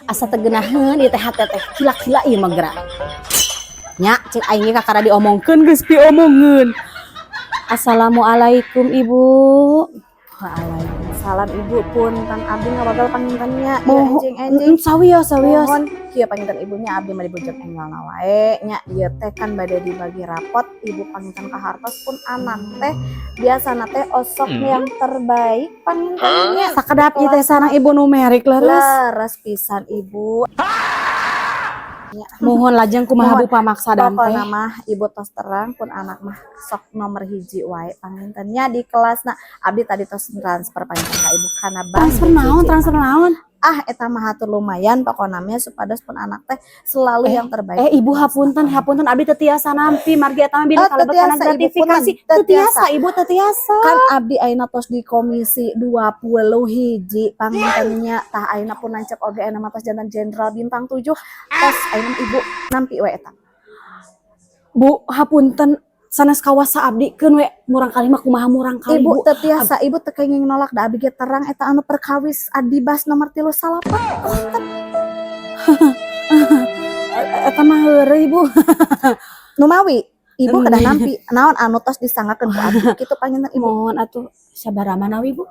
Asa teu geunaheun ieu teh hate teh, kila-kila ieu mah geura. Nya, cek aing ge kakara diomongkeun geus piomongeun. Assalamualaikum, Ibu. Waalaikumsalam, Ibu. Punten, abdi ngawagel panginten nya. Ieu Moho enjing-enjing. Sawios, sawios. Mohon kieu panginten, Ibu nya, abdi mah dibujeng enggalna wae nya. Ieu teh kan bade dibagi rapot, Ibu. Panginten kahartos pun anak teh biasana teh osok yang terbaik panginten nya. Sakedap ieu teh sareng Ibu numerik, leres? Leres pisan, Ibu. Mohon, lajeng kumaha, Mohon. Bu, pamaksadan teh? Pokokna mah Ibu tos terang, pun anak mah sok nomor 1 wae panginten nya di kelasna. Abdi tadi tos transfer panginten ka Ibu kana bank Transfer naon? BCC. Transfer naon? Ah, eta mah hatur lumayan, pokokna mah supados pun anak teh selalu yang terbaik Eh, di Ibu, kelasna. Hapunten, hapunten, abdi teu tiasa nampi margi eta mah bilih Oh, kalebet teu kana tiasa, Ibu, gratifikasi. punten, teu Teu tiasa, Ibu, teu tiasa. Kan abdi ayeuna tos di komisi 20 hiji panginten nya. Tah, ayeuna pun nancep oge ayeuna mah tos janten jenderal bintang 7. Tos ayeuna Ibu nampi we eta. Bu, hapunten, sanes kawasa abdi, keun we murangkalih mah kumaha murangkalih? Ibu Bu. Teu tiasa, Ibu teu kenging nolak, da abdi ge terang eta anu perkawis Adibas nomor 39 punten. Eta mah heureuy, Ibu. Numawi Ibu kedah nampi naon anu tos disanggakeun ku abdi kitu panginten, Ibu. Mohon atuh, sabaraha manawi, Bu?